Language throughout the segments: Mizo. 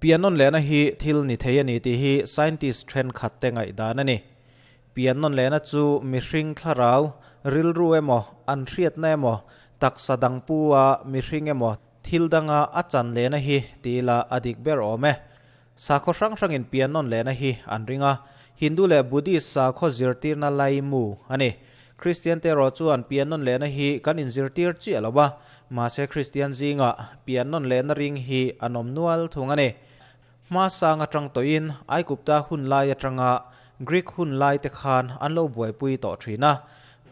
Pian nawn lehna hi thil ni thei a ni tih hi scientist thenkhat te ngaihdan a ni. Pian nawn lehna chu mihring thlarau, rilru emaw, an hriatna emaw, taksa dang pu a mihring emaw thil danga a chan lehna hi ti ila a dik ber awm e. Sakhaw hrang hrangin pian nawn lehna hi an ring a, Hindu leh Buddhist sakhaw zirtirna laimu a ni. Kristian te erawh chuan pian nawn lehna hi kan inzirtir chiah lo a, mahse Kristian zingah pian nawn lehna ring hi an awm nual thung a ni. Hmasang atang tawhin Aigupta hun lai atanga Greek hun lai te khan an lo buaipui tawh thin a.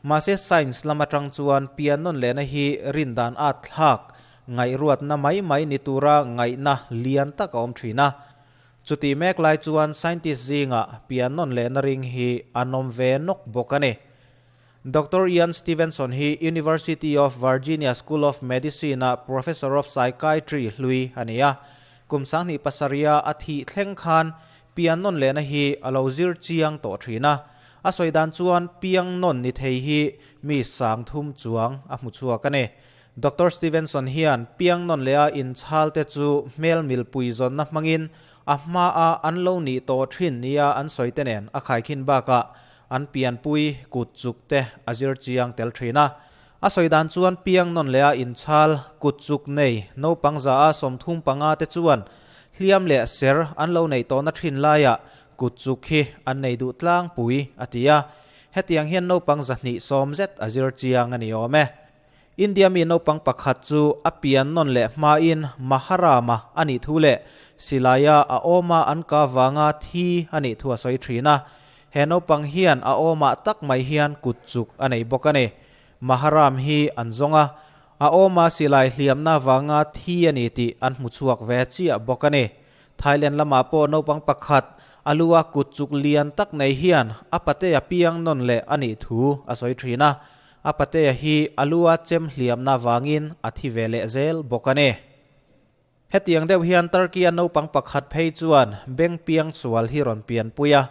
Mahse science lam atang chuan pian nawn lehna hi rindan at thlak ngaihruatna mai mai ni tura ngaihna lian tak a awm thin a. Chutih mek lai chuan scientist zingah pian nawn lehna ring hi an awm ve nawk bawk a ni. Doctor Ian Stevenson hi University of Virginia School of Medicine-a Professor of Psychiatry hlui a ni a. Kum 2007-a a thih thleng khan pian nawn lehna hi a lo zir chiang tawh thin a. A sawi dan chuan piang nawn ni thei hi mi 3000 chuang a hmu chhuak a ni. Doctor Stevenson hian piang nawn leh a inchhal te chu hmel milpui zawnna hmangin a hmaa an lo nih tawh thin nia an sawi te nen a khaikhin bakah an pianpui kut chuk te a zir chiang tel thin a. A sawi dan chuan piang nawn leh a inchhal kut chuk nei naupang za a 35 te chuan hliam leh ser an lo neih tawhna thin laiah kut chuk hi an nei duh tlangpui a ti a. Hetiang hian naupang 220 zet a zir chiang a ni awm e. India mi naupang pakhat chu a pian nawn leh hmain Maharama a nih thu leh silaia a awma an ka vanga thi a nih thu a sawi thin a. He naupang hian a awmah tak mai hian kut chuk a nei bawk a ni. Maharam hi an zawng a, a awma silai hliamna vanga thi a ni tih an hmu chhuak ve chiah bawk a ni. Thailand lamah pawh naupang pakhat a lua kut chuk lian tak nei hian a patea piang nawn leh a nih thu a sawi thin a. A patea hi a lua chem hliamna vangin a thi ve leh zel bawk a ni. Hetiang deuh hian Turkey-a naupang pakhat phei chuan beng piang sual hi rawn pianpui a,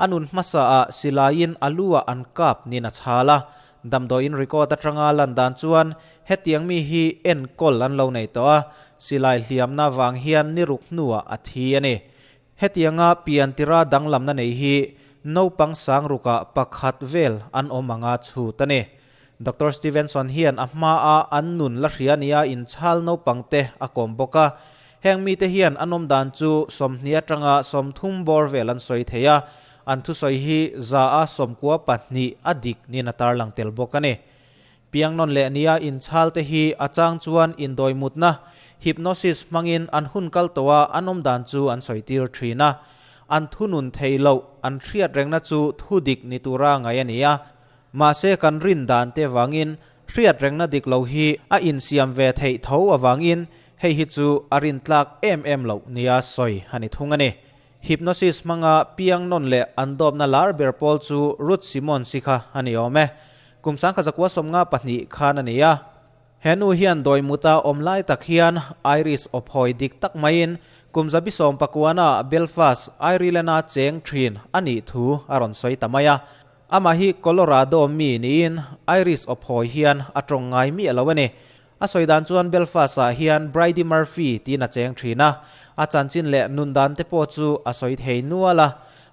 a nun hmasaah silaiin a lua an kap nin a chhal a. Damdawiin record atanga lan dan chuan hetiang mi hi enkawl an lo nei tawh a, silai hliamna vang hian ni ruk hnuah a thi a ni. Hetianga pian tira danglamna nei hi naupang sang rukah pakhat vel an awm anga chhut a ni. Doctor Stevenson hian a hmaa an nun la hria nia inchhal naupang te a kawm bawk a. Heng mite hian an awm dan chu 20 atanga 30 bawr vel an sawi thei a, an thusawi hi za a 92 a dik niin a tarlang tel bawk a ni. Piang nawn leh nia inchhal te hi a chang chuan indawi mutna, hypnosis, hmangin an hun kal tawh a an awm dan chu an sawi tir thin a. An thunun thei loh, an hriat rengna chu thu dik ni tura ngaih a ni a. Mahse kan rin dan te vangin hriat rengna dik lo hi a insiam ve theih tho avangin hei hi chu a rin tlak em em loh nia sawi a ni thung a ni. Hypnosis hmanga piang nawn leh an dawpna lar ber pawl chu Ruth Simmons i kha a ni awm e. Kum 1952 khan a ni a. He nu hian dawi muta awm lai tak hian Irish awphawi dik tak maiin kum 1900 Belfast, Ireland-a cheng thin a nih thu a rawn sawi ta mai a. Amah hi Colorado mi niin Irish awphawi hian a tawng ngai miah lo a ni. A sawi dan chuan Belfast-ah hian Bridie Murphy tiin a cheng thin a, a chanchin leh nun dan te pawh chu a sawi thei nual a.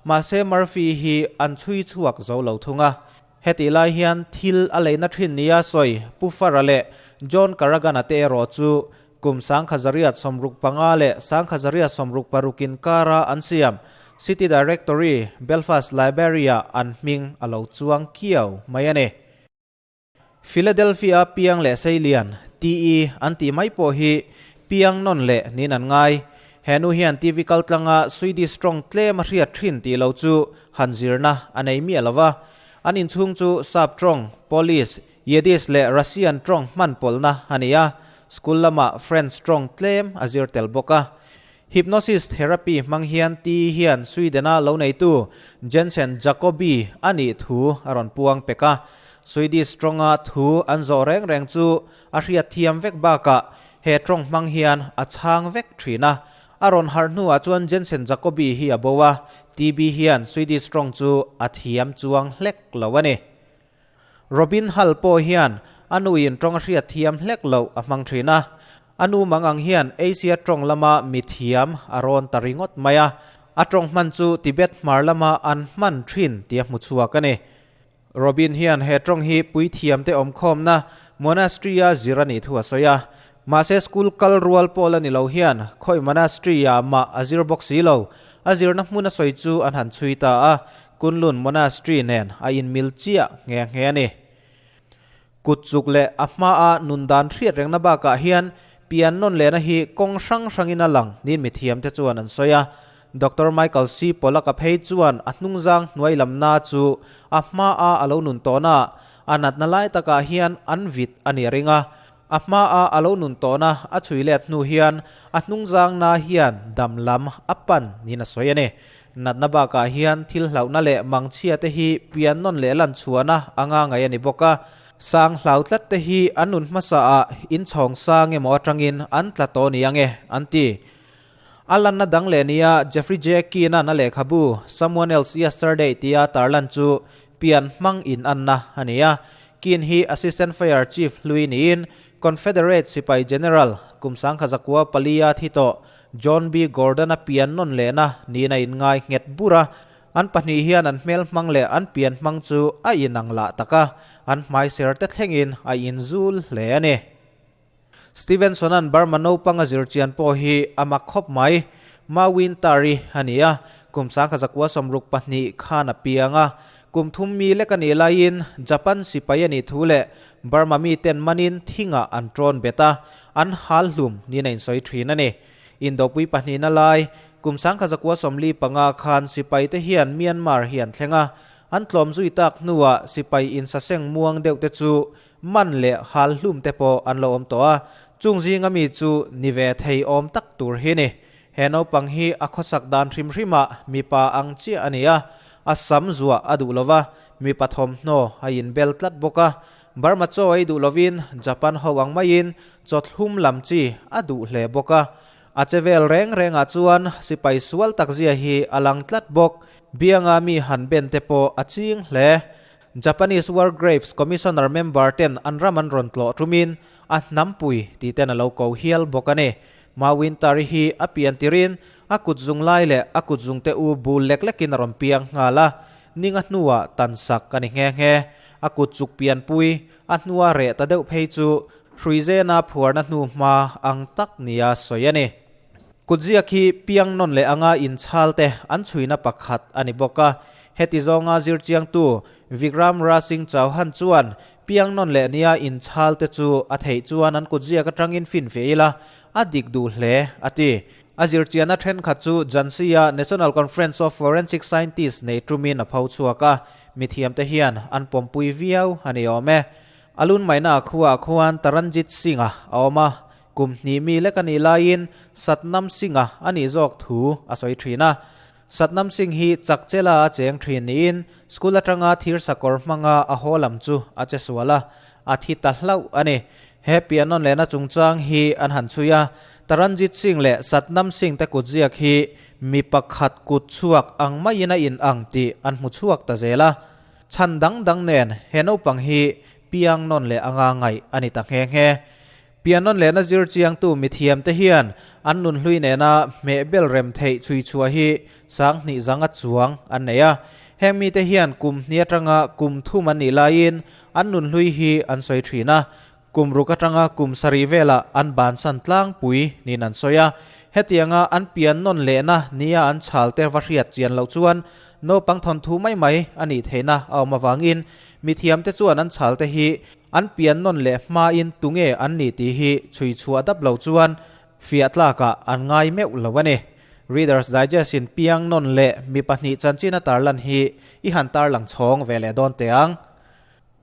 Mahse Murphy hi an chhui chhuak zo lo thung a. Hetih lai hian thil a leina thin nia sawi Pu Fara leh John Carragan-a te erawh chu kum 1965 leh 1966 inkara an siam City Directory, Belfast Library-ah an hming a lo chuang kiau mai a ni. Philadelphia piang leh seilian, TE, an tih mai pawh hi piang nawn leh niin an ngai. He nu hian TV kaltlanga Swedish tawng tlem a hriat thin tih lo chu han zirna a nei miah lo va. An inchhung chu Sap tawng, Polish, Yiddish leh Russian tawng hman pawlhna a ni a, school lamah French tawng tlem a zir tel bawk a. Hypnosis therapy hmang hian TE hian Sweden-a lo neitu Jensen Jacobi a nih thu a rawn puang pek a. Swedish tawnga thu an zawh reng reng chu a hriat thiam vek bakah he tawng hmang hian a chhang vek thin a. A rawn harh hnuah chuan Jensen Jacobi hi a bo a, TB hian Swedish tawng chu a thiam chuang hlek lo a ni. Robin Hull pawh hian a nuin tawng a hriat thiam hlek loh a hmang thin a. A nu mang ang hian Asia tawng lama mithiam a rawn ta ringawt mai a, a tawng hman chu Tibet hmar lama an hman thin tia hmu chhuak a ni. Robin hian he tawng hi puithiamte awmkhawmna monastery-a zir a nih thu a sawi a. Mahse school kal rual pawh la ni lo hian khawi monastery-ah mah a zir bawk si lo. A zirna hmun a sawi chu an han chhui ta a, Kunlun Monastery nen a inmil chiah nghe nghe a ni. Kut chuk leh a hmaa nun dan hriat rengna bakah hian pian nawn lehna hi kawng hrang hrangin a lang niin mithiamte chuan an sawi a. Doctor Michael C. Pollack-a phei chuan a hnungzang hnuai lamna chu a hmaa a lo nun tawhna a natna lai takah hian an vit a ni a ring a. A hmaa a lo nun tawhna a chhui let hnu hian a hnungzangna hian dam lam a pan niin a sawi a ni. Natna bakah hian thil hlauhna leh mangchhia te hi pian nawn leh lan chhuahna anga ngaih a ni bawk a. Sang hlau tlat te hi an nun hmasa ah inchhawng sang emaw atangin an tla tawh ni ange, an ti. A lanna dang leh nia Jeffrey J. Keane-a'n a lehkhabu Someone Else Yesterday tia tarlan chu pian hmang in anna a ni a. Keane hi Assistant Fire Chief hlui niin Confederate sipai General kum sangkha zakua palia thi tawh John B. Gordon-a pian nawn lehna niin a inngai nghet bur a. An pahnih hian an hmel hmang leh an pian hmang chu a inang lah tak a, an hmaiser te thlengin a inzul hle a ni. Stevenson-a'n Burma naupang a zir chian pawh hi a mak khawp mai. Ma Win Tar-i a ni a, kum 1962 khan a piang a. Kum thum mi lek a nih laiin Japan sipai a nih thu leh Burma miten manin thingah an ṭawn bet a, an hal hlum niin a insawi ṭhin a ni. Indopui pahnihna lai, kum 1945 khan sipaite hian Myanmar hi an thleng a, an tlawm zui tak hnuah sipai insaseng muang deuhte chu man leh hal hlum te pawh an lo awm tawh a, chung zinga mi chu ni ve thei awm tak tur hi ni. He naupang hi a khawsak dan hrim hrimah mipa ang chiah a ni a, a sam zuah a duh lova, mipa thawmhnaw a inbel tlat bawk a, Burma chaw ei duh lovin Japan ho ang maiin chawthlum lam chi a duh hle bawk a. A che vel reng rengah chuan sipai sual tak zia hi a lang tlat bawk. Bianga mi han ben te pawh a ching hle. Japanese War Graves Commissioner member ten an ram an rawn tlawh tumin a hnampui tih ten a lo ko hial bawk a ni. Ma Winter-i hi a pian tirin a kut zung lai leh a kut zung te u bul lek lekin a rawn piang nghal a, ninga hnuah tan sak a ni nghe nghe. A kut chuk pianpui, a hnua reh ta deuh phei chu Hruizena phuarna hnu hma ang tak nia sawi a ni. Kutziak hi piang nawn leh anga inchhal te an chhuina pakhat a ni bawk a. Heti zawnga zirchiangtu Vikram Rasing Chauhan chuan piang nawn leh nia inchhal te chu a theih chuan an kutziak atangin finfiah ila a dik duh hle a ti. A zirchianna thenkhat chu Jhansi-a National Conference of Forensic Scientists nei tumin a pho chhuak a, mithiamte hian an pawmpui viau a ni awm e. A lunmaina khuaah khuan Taranjit Singh-a a awm a, Kum hnih mi lek a nih laiin Satnam Singh-a a nih zawk thu a sawi thin a. Satnam Singh hi Chakchela a cheng thin niin school atanga thir sakawr hmanga a haw lam chu a che sual a, a thi ta hlauh a ni. He pian nawn lehna chungchang hi an han chhui a, Taranjit Singh leh Satnam Singh te kutziak hi mi pakhat kut chhuak ang maiin a in ang tih an hmu chhuak ta zel a. Chhan dang dang nen he naupang hi piang nawn leh anga ngaih a ni ta nghe nghe. Pian nawn lehna zir chiangtu mithiamte hian an nunhlui nena hmehbel rem theih chhui chhuah hi sanghnih zanga chuang an nei a. Heng mite hian kum hnih atanga kum thum an nih laiin an nunhlui hi an sawi thin a, kum ruk atanga kum sarih velah an bansan tlangpui niin an sawi a. Hetianga an pian nawn lehna nia an chhalte va hriat chian loh chuan naupang thawnthu mai mai a nih theihna a awm avangin mithiamte chuan an chhalte hi An pian nawn leh hmain tunge an nih tih hi chhui chhuah dap lo chuan fiah tlakah an ngai meuh lo a ni. Reader's Digest in piang nawn leh mi pahnih chanchin a tarlan hi i han tarlang chhawng ve leh dawn teh ang.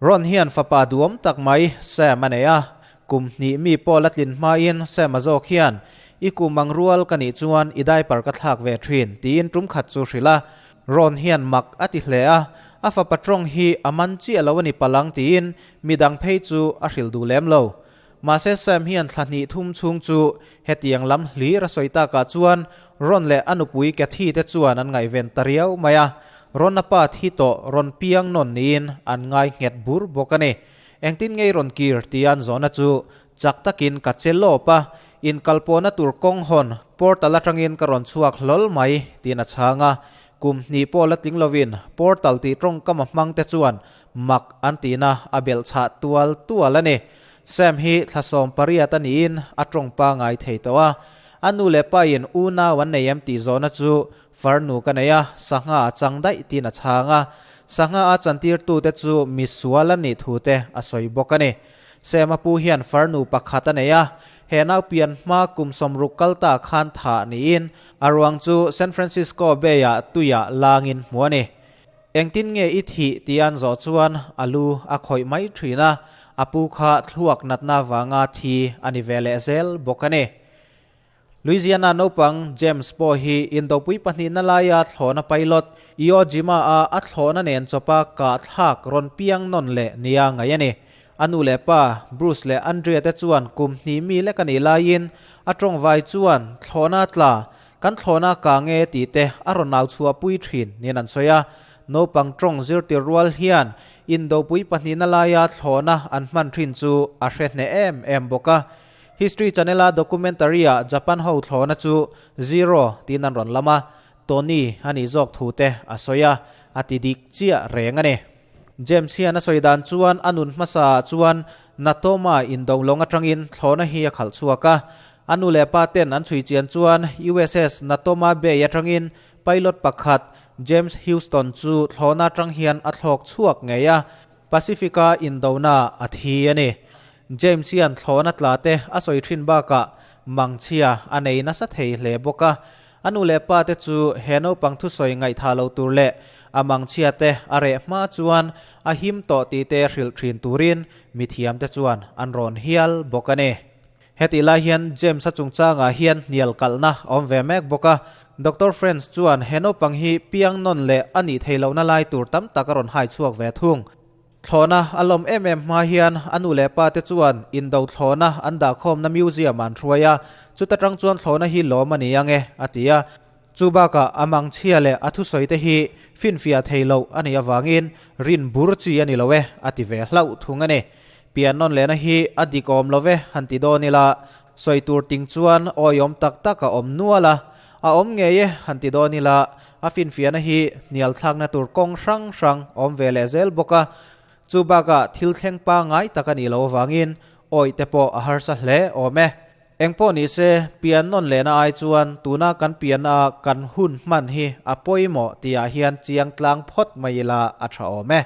Ron hian fapa duhawm tak mai Sam a nei a, kum hnih mi pawh la tlin hmain Sam a zawk hian i kum ang rual ka nih chuan i diaper ka thlak ve thin tiin tum khat chu hrilh a, Ron hian mak a ti hle a, a fapa tawng hi a man chiah lo a ni palang tiin midang phei chu a hrilh duh lem lo. Mahse Sam hian thla hnih thum chhung chu hetiang lam hlir a sawi takah chuan Ron leh a nupui Kathy te chuan an ngaihven ta riau mai a, Ron a pa thi tawh rawn piang nawn niin an ngai nghet bur bawk a ni. Engtin ngei rawn kir tia an zawhna chu Chak takin ka che lawp a, inkalpawhna tur kawng hawn portal atangin ka rawn chhuak hlawl mai, tiin a chhang a. Kum hnih pawh la tling lovin portal tih tawngkam a hmang te chuan mak an tihna a belh chhah tual tual a ni. Sam hi thla 18 a niin a tawng pangai thei tawh a. A nu leh pain unau an nei em tih zawhna chu Farnu ka nei a, sangha a chang daih tiin a chhang a. Sangha a chantirtute chu misual an nih thu te a sawi bawk a ni. Sema pu hian farnu pakhat a nei a, he naupian hma kum 60 kal ta khan thah niin a ruang chu San Francisco Bay-ah tuiah langin hmu a ni. Engtin nge i thih tih an zawh chuan a lu a khawih mai thin a, a pu kha thluak natna vanga thi a ni ve leh zel bawk a ni. Louisiana naupang James pawh hi indopui pahnihna laia thlawhna pilot Iwo Jima-a a thlawhna nen chawpa kah thlak rawn piang nawn leh nia ngaih a ni. A nu leh pa Bruce leh Andrea te chuan kum hnih mi lek a nih laiin a tawngvai chuan thlawhna tla, kan thlawhna kang e tih te a rawn au chhuahpui thin niin an sawi a. Naupang tawng zirtir rual hian indopui pahnihna laia thlawhna an hman thin chu a hre hneh em em bawk a. History Channel-a documentary-ah Japan ho thlawhna chu Zero tiin an rawn lam a, Tony a nih zawk thu te a sawi a, a ti dik chiah reng a ni. James hian a sawi dan chuan a nun hmasa ah chuan Natoma indo lawng atangin thlawhna hi a khalh chhuak a, a nu leh pa ten an chhui chian chuan USS Natoma Bay atangin pilot pakhat James Houston chu thlawhna atang hian a thlawk chhuak ngei a, Pacific-a indona a thi a ni. James hian thlawhna tla te a sawi thin bakah mangchhia a nei nasa thei hle bawk a. A nu leh pa te chu he naupang thusawi ngaihthah lo tur leh a mangchhia te a reh hma chuan a him tawh tih te hrilh thin turin mithiam te chuan an rawn hial bawk a ni. Hetih lai hian James-a chungchangah hian hnial kalhna a awm ve mek bawk a. Doctor Frantz chuan he naupang hi piang nawn leh a nih theih lohna lai tur tam tak a rawn hai chhuak ve thung. Thlawhna a lawm em em hma hian a nu leh pa te chuan indo thlawhna an dahkhawmna museum an hruai a, chuta tang chuan thlawhna hi lawm a ni ang e, a ti a. Chu bakah a mangchhia leh a thusawi te hi finfiah thei loh a nih avangin rin bur chi a ni lo e, a ti ve hlauh thung a ni. Pian nawn lehna hi a dik awm lo ve han ti dawn ila, sawi tur ting chuan awiawm tak tak a awm nual a, a awm ngei e han ti dawn ila, a finfiahna hi hnial thlakna tur kawng hrang hrang awm ve leh zel bawk a. Chu bakah thil thleng pangngai tak a nih loh avangin awih te pawh a harsa hle awm e. Engpawh ni se, pian nawn lehna ai chuan tuna kan pianna a kan hun hman hi a pawimawh tihah hian chiang tlang phawt mai ila a tha awm e.